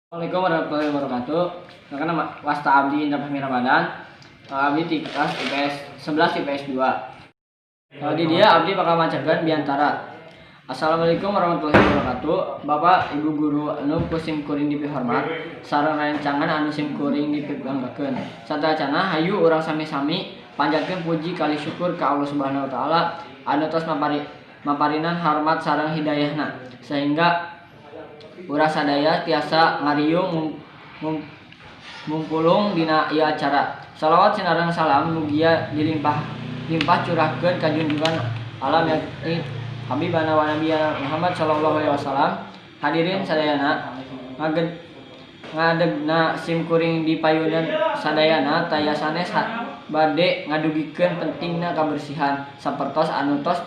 Assalamualaikum warahmatullahi wabarakatuh. Karena wasta abdi Indra Fahmi Ramadan. Abdi di kelas IPS 11 IPS 2. Kalau di dieu abdi bakal macakeun biantara. Assalamualaikum warahmatullahi wabarakatuh. Bapak, Ibu guru anu ku sim kuring dipihormat sareng rerencangan anu sim kuring dipibanggakeun. Sateuacanna, hayu urang sami-sami panjatkeun puji kalih syukur ka Allah Subhanahu wa Taala anu tos maparinan hormat sareng hidayahna sehingga urang sadaya tiasa ngariung mumpulung dina ieu acara. Salawat sinareng salam mugia dilimpah limpah curahkeun ka junjungan alam, yakni Habibana wa Nabiyana Muhammad sallallahu alaihi wasallam. Hadirin sadayana, ngadegna sim kuring di payunan sadayana taya sanes bade ngadugikeun pentingna kabersihan, sapertos anu tos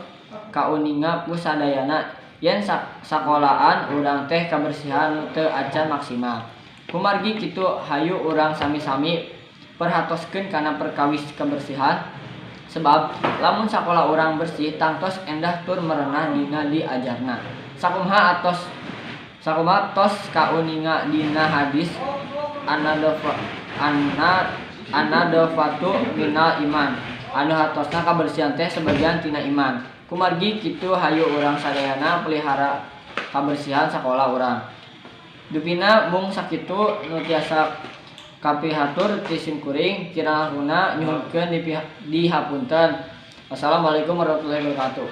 kauninga ku sadayana yen sakolaan urang teh kabersihan teu acan maksimal. Kumargi kitu, hayu urang sami-sami perhatoskeun kana perkawis kebersihan, sebab lamun sakola urang bersih tangtos endah tur merenah dina diajarna. Sakumaha tos kauninga dina hadis An-nadhafatu minal iman, anu hartosna kabersihan teh sebagian tina iman. Kumargi kitu, hayu urang sadayana pelihara kabersihan sakola urang. Dupina mung sakitu nu tiasa kapihatur ti sim kuring, kirang langkungna nyuhunkeun dihapunten. Wassalamualaikum warahmatullahi wabarakatuh.